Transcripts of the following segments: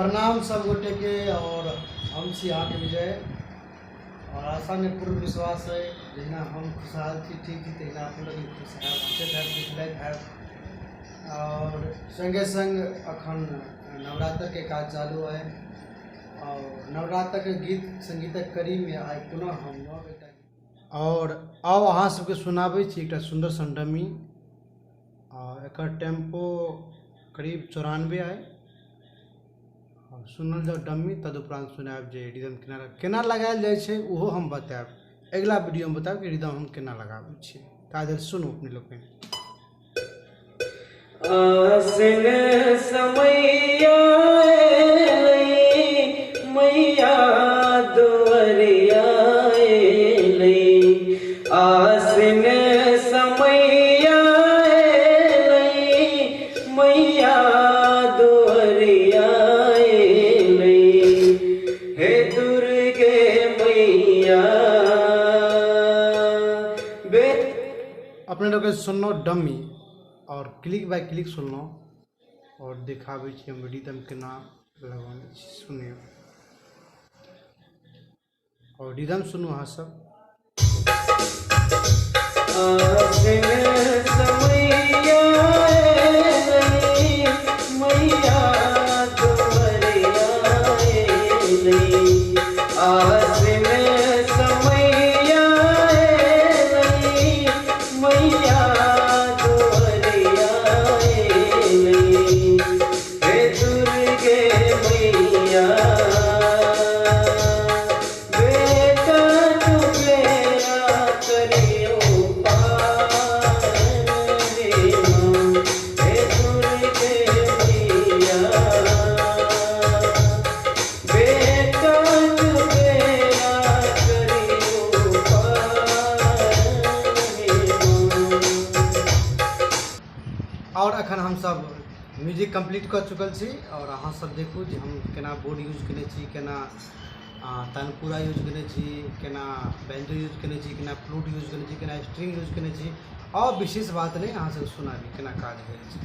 प्रणाम सब गोटे के और हम छी अहाँके विजय और आशा में पूर्ण विश्वास है जहिना हम खुशहाल छी ठीक छी तहिना अपनो लोकनि खुश हैब हँसैत हैब खिलखिलाइत हैब और संगे संग अखन नवरात्रके काज चालू अइ और नवरात्रके गीत संगीतक कड़ीमे आइ पुनः हम नव एकटा और आउ अहाँ सबके सुनाबै छी एकटा सुन्दर सन डमी और एकर टेम्पो करीब 94 अइ। सुनल जाउ डम्मी, तदुपरांत सुनायब जे रिदम केना केना लगायल जाइ छै, ओहो हम बतायब अगिला वीडियोमे, बतायब कि रिदम हम केना लगाबै छियै। ता धरि सुनू अपने लोकनि। आसिन समैया मैया दुवरिया एलै, आसिन समैया एलै मैया दुवरिया एलै, हे दुर्गे मैया बे। अपने लोग सुनलो डम्मी और क्लिक बाय क्लिक सुनलो और दिखाबै छी हम रिदम केना लगौने छी, सुनियौ और रिदम सुनू अहाँ सब। आसिन समैया एलै मैया दुवरिया एलै, आसिन समैया एलै मैया दुवरिया एलै, हे दुर्गे मैया बेटा तू बेड़ा करियो पार रे माँ, हे दुर्गे मैया बेटा तू बेड़ा करियो पार रे माँ। और अखन हम सब म्यूजिक कंप्लीट कऽ चुकल छी और अहाँ सब देखू जे हम केना बोर्ड यूज केने छी, केना तानपुरा यूज केने छी, केना बैंजो यूज केने छी, केना फ्लूट यूज केने छी, केना स्ट्रिंग यूज केने छी। और विशेष बात नहि, अहाँ सब सुनाबी केना काज भेल छै।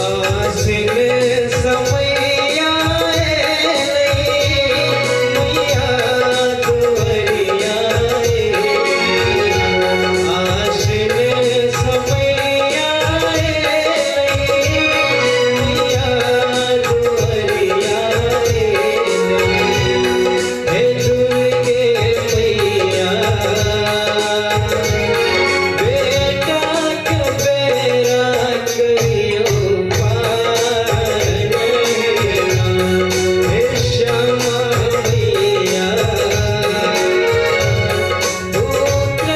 आसिन समैया एलै मैया दुवरिया एलै, आसिन समैया एलै मैया दुवरिया एलै, हे दुर्गे मैया बेटा के बेड़ा करियो पार रे माँ, हे श्यामा मैया पुत्र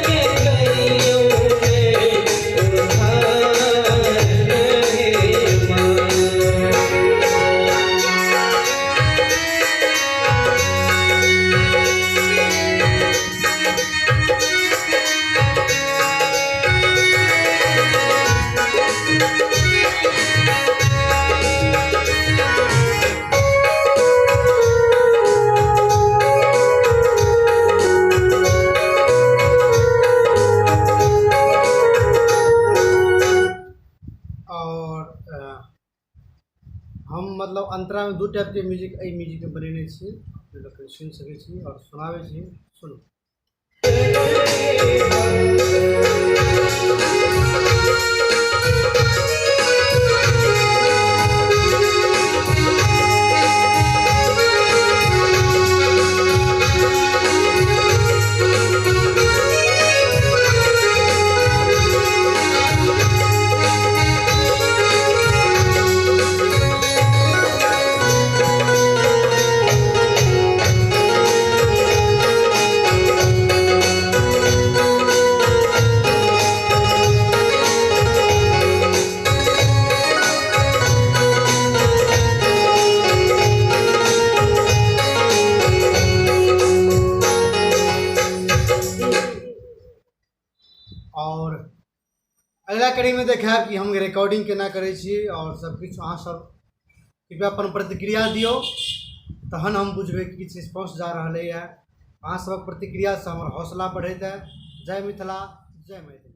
के करियो रे उद्धार रे माँ। और हम मतलब अंतरा में दू टाइप के म्यूजिक एहि म्यूजिक में बनेने छी, अपने लोग सुनि सकै छी और सुनाबै छी, सुनू। अगिला कड़ीमे देखायब कि हम रिकॉर्डिंग केना करै छी आओर सब किछु। अहाँ सब कृपया अपन प्रतिक्रिया दियौ, तहन हम बुझबै कि किछु रिस्पॉन्स जा रहलैए। अहाँ सबक प्रतिक्रियासँ हमर हौसला बढ़ैत है। जय मिथिला, जय मैथिली।